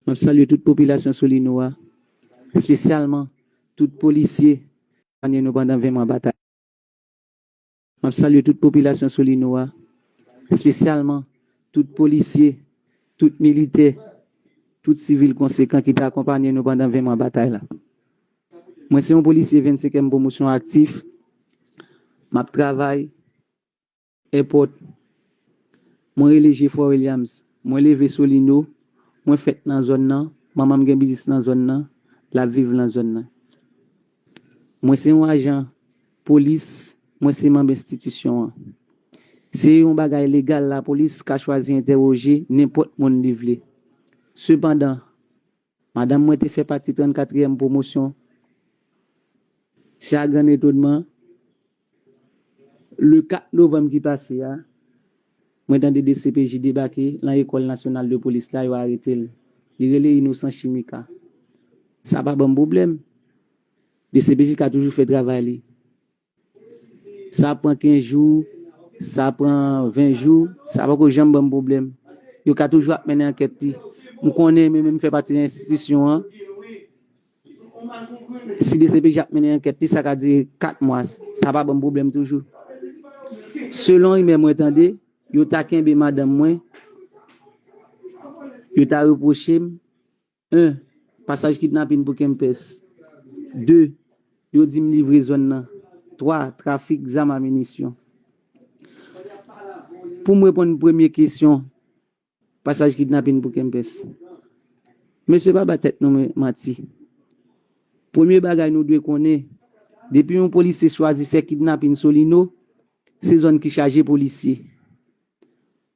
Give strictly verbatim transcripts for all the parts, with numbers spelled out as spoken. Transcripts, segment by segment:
M ap salye tout popilasyon Solino a, espesyalman tout polisye ki akonpanye nou pandan ven mwa batay. M ap salye tout popilasyon Solino a, espesyalman tout polisye, tout militè, tout sivil konsekan ki te akonpanye nou pandan ven mwa batay la. Mwen se yon polisye vennsenkenm pwomosyon aktif. M ap travay èpòt. Mwen rele Jefò Williams. Mwen leve Solino. Mwen fèt nan zòn nan. Manman m gen biznis nan zòn nan. L ap viv nan zòn nan. Mwen se yon ajan polis. Mwen se manm enstitisyon an. Se yon bagay legal, lapolis ka chwazi entèwoje nenpòt moun li vle. Sepandan, madanm mwen te fè pati trannkatriyèm pwomosyon. Se a grann etonman, le kat novanm ki pase a, mwen tande D C P J debake nan Ecole Nationale de Police la, yo arete l. Li rele Inosan Chimika. Sa pa ban m pwoblèm. D C P J ka toujou fè travay li. Sa pran kenz jou, sa pran ven jou, sa poko janm ban m pwoblèm. Yo ka toujou ap mennen ankèt li. M konnen, men, men m fè pati nan enstitisyon an. Si D C P J ap mennen ankèt li, sa ka dire kat mwa. Sa pa ban m pwoblèm toujou. Selon rimè mwen tande, yo ta kenbe madanm mwen, yo ta repwoche m, en, pasaj kidnapin pou Kempès. De, yo di m livre zòn nan. Twa, trafik zam a minisyon. Pou m reponn premye kesyon, pasaj kidnapin pou Kempès. Mesye, pa ba tèt nou manti. Premye bagay nou dwe konnen, depi yon polisye chwazi fè kidnapin Solino, se zòn ki chaje polisye.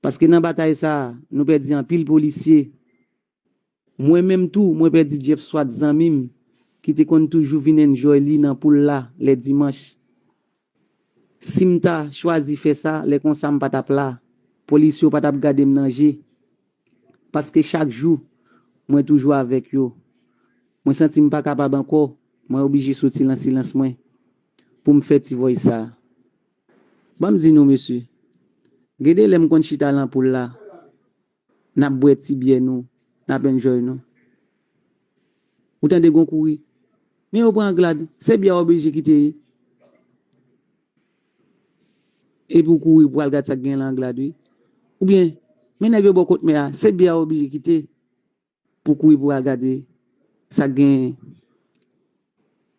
Paske nan batay sa a, nou pèdi anpil polisye. Mwen menm tou, mwen pèdi Jeff Swat, zanmi m, ki te konn toujou vin enjoy li nan poul la lè dimanch. Si m ta chwazi fè sa, lè konsa m pa t ap la. Polis yo pa t ap gade m nan je. Paske chak jou, mwen toujou avèk yo. Mwen santi m pa kapab ankò, mwen oblije soti nan silans mwen pou m fè ti vòy sa a. Ban m di nou, mesye, gen de lè m konn chita nan poul la, n ap bwè ti byè nou, n ap enjoy nou. Ou tande gon kouri. Men yo pran Anglad, se byè w oblije kite ye. Epi w kouri pou al gad sa k gen lan Anglad, wi. Oubyen, men nèg yo bò kot mè a, se byè w oblije kite pou kouri pou al gade sa k gen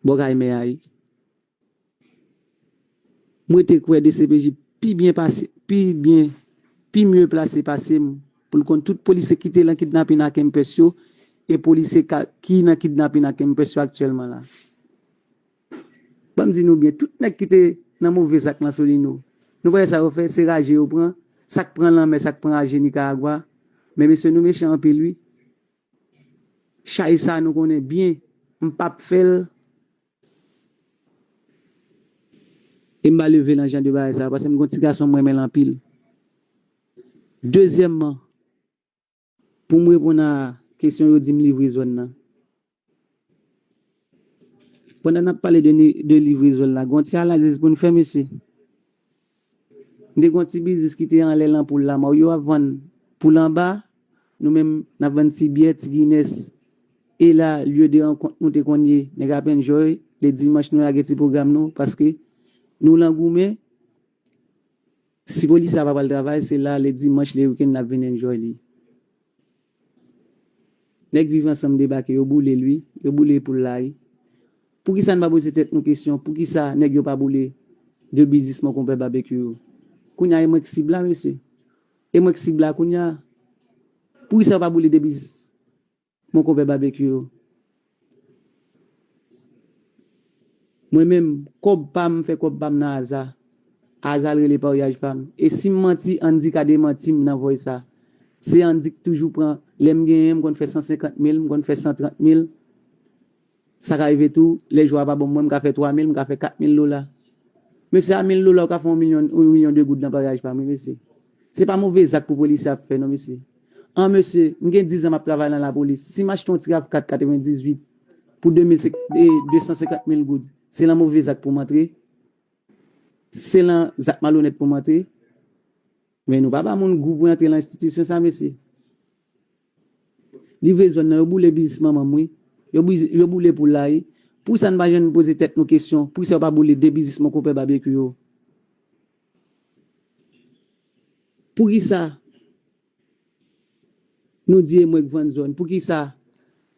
bò kay mè a, wi. Mwen te kwè D C P J pi byen pase, pi byen, pi mye plase pase m pou l konn tout polisye ki te lan kidnapin ak M P S yo e polisye ka, ki nan kidnapin ak M P S yo aktyèlman la. Ban m di nou byen, tout nèg ki te nan move zak nan Solino, nou pa wè sa yo fè, se raje yo pran, sa k pran lanmè, sa k pran raje Nikaragwa. Men mesye, nou mechan anpil, wi. Chay sa nou konnen byen, m p ap fè l. E m pa leve nan jan de bagay sa, paske m gon ti gason m renmen l anpil. Dezyèmman, pou m reponn a kesyon yo di m livre zòn nan. Pandan n ap pale de, ni- de livre zòn la, gon ti analiz pou n fè, mesye. M te gon ti biznis ki te anlè lan poul la, Mario ap vann poul anba, nou menm n ap vann ti byè, ti Guinness. E la, lye de rankont nou te konn ye, nèg ap enjoy, le dimanch nou lage ti pwogram nou, paske nou lan goumen, si polis la pa pral travay, se la, le dimanch, le wikenn, n ap vin enjoy li. Nèg Viv Ansanm debake, yo boule l, wi, yo boule poul la, wi. Poukisa n pa poze tèt nou kesyon, poukisa nèg yo pa boule de biznis Mon Konpè Babekyou yo? Kounye a, e mwen k sib la, mesye. E mwen k sib la, kounye a. Poukisa yo pa boule de biznis Mon Konpè Babekyou yo? Mwen menm, kòb pa m, m fè kòb pa m nan Aza. Aza l rele paryaj pa m. E si m manti, Andy ka demanti m nan vòy sa. Se Andy k toujou pran, lè m genyen, m konn fè san senkant mil, m konn fè san trant mil. Sa ka rive tou, lè jou a pa bon mwen, m ka fè twa mil, m ka fè kat mil dola. Mesye, a mil dola, ou ka fè yon milyon, yon milyon de goud nan paryaj pa m, wi, mesye. Se pa move zak pou polisye ap fè, non, mesye. An, mesye, m gen diz an m ap travay nan lapolis. Si m achte yon ti rav kat katrevendizuit pou de mil senk, e, de san senkant mil goud, se lan move zak pou m antre? Se lan zak malonèt pou m antre? Men nou pa ba moun gou pou antre lan enstitisyon sa, mesye. Livre zòn nan, yo boule biznis manman m, wi. Yo, briz- yo boule poul la, wi. Poukisa n pa janm poze tèt nou kesyon? Poukisa yo pa boule de biznis mon konpè Babekyou yo? Poukisa nou di e mwen k vann zòn? Poukisa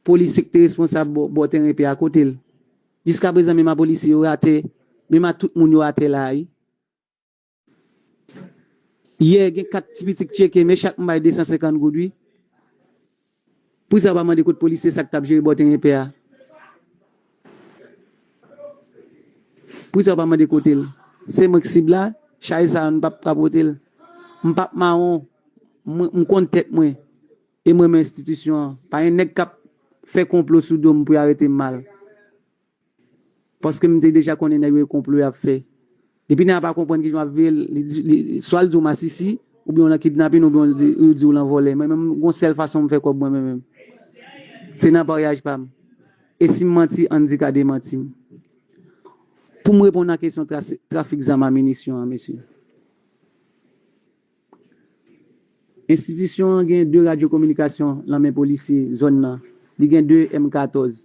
polis ki te responsab bò, bò teren pè a, kote l? Jiskaprezan, menm a polisye yo atè, menm a tout moun yo atè la, wi. Yè, gen kat ti pitit tcheke, men chak m bay de san senkant goud, wi. Poukisa yo pa mande kot polisye sa k t ap jere bò teren pè a? Poukisa yo pa mande kote l? Se mwen k sib la, chay sa a, m p ap ka pote l. M p ap mawon, mwen, m konn tèt mwen. E mwen menm enstitisyon an. Pa gen nèg k ap fè konplo sou do m pou y arete m mal. Paske m te deja konnen nèg yo e konplo y ap fè. Depi nèg la pa konprann kijan w ap viv, li, li, swa l di w masisi, oubyen w nan kidnapin, oubyen w di, ou di w lan vòlè. Mwen menm, gon sèl fason m fè kòb mwen menm. Se nan paryaj pa m. E si m manti, Andy ka demanti m. Pou m reponn a kesyon tra- trafik zam a minisyon an, mesye. Enstitisyon an gen de radyo kominikasyon lan men polisye zòn nan. Li gen de M katòz.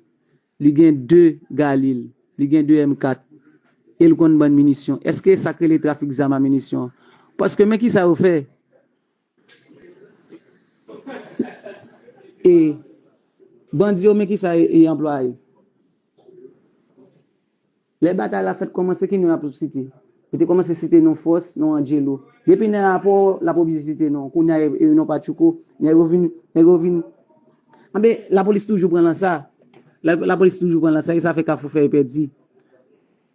Li gen de Galil. Li gen de M kat. E l konn bann minisyon. Èske sa k rele trafik zam a minisyon? Paske men kisa yo fè. E bandi yo, men kisa e, e anplwaye. Lè batay la fèt kòmanse, ki non y ap site? Yo te kòmanse site non Fòs, non Angelo. Depi nèg la pa w, l ap oblije site non. Kounye a, e, e non pa Tchouko, nèg yo vin, nèg yo vin. Anben, lapolis toujou pran lan sa. La, lapolis toujou pran lan sa, e sa fè Kafou Fèy pèdi.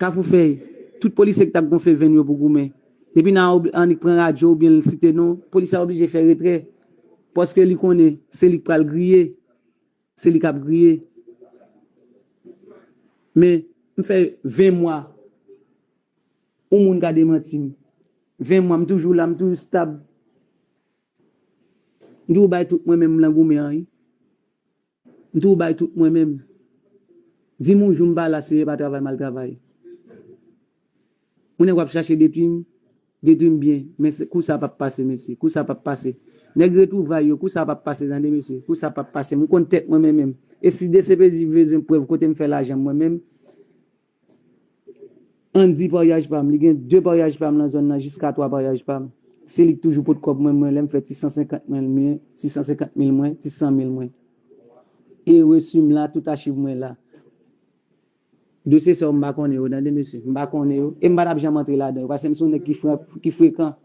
Kafou Fèy, tout polisye ki t ap gonfle venn yo pou goumen. Depi nan ob- annik pran radyo oubyen l site non, polis la oblije fè retrè. Paske li konnen se li k pral griye. Se li k ap griye. Men, m fè ven mwa, yon moun ka demanti m. Ven mwa, m toujou la, m toujou stab. M toujou bay tout mwen menm m lan goumen an, wi. M toujou bay tout mwen menm. Di m yon jou m pa la, se pa travay m al travay. Yon nèg w ap chache detwi m, detwi m byen, men se, kou sa p ap pase, mesye, kou sa p ap pase. Nèg retwouvay yo, kou sa p ap pase, tande, mesye, kou sa p ap pase. M konn tèt mwen menm menm. E si D C P J bezwen prèv kote m fè lajan mwen menm, Andy paryaj pa m, li gen de paryaj pa m lan zòn nan, jiska twa paryaj pa m. Se li k toujou pot kòb mwen, mwen, lè m fè ti san senkant mil mwen, ti san senkant mil mwen, ti san mil mwen. E resi m la, tout achiv mwen la. Dosye sa yo, m pa konnen yo, tande, mesye. M pa konnen yo. E m pa t ap janm antre ladan yo, paske m se yon nèg ki fre- ki frekan.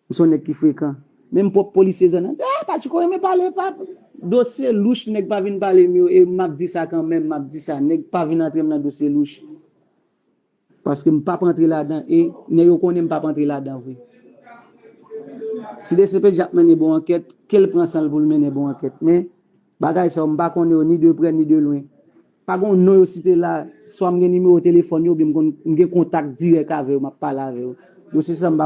M se yon nèg ki frekan. Menm pwòp polisye zòn nan, ah, Patchouko renmen pale, pa dosye louch, nèg pa vin pale m yo, e m ap di sa kanmenm, m ap di sa, nèg pa vin antre m nan dosye louch. Paske m p ap antre ladan, e nèg yo konnen m p ap antre ladan vre. Si D C P J ap mennen bon ankèt, ke l pran san l pou l mennen bon ankèt. Men, bagay sa yo, m pa konnen yo ni de prè ni de lwen. Pa gen yon non yo site la, swa m gen nimewo telefòn yo, oubyen m konn- m gen kontak dirèk avè yo, m ap pale avè yo. Dosye sa m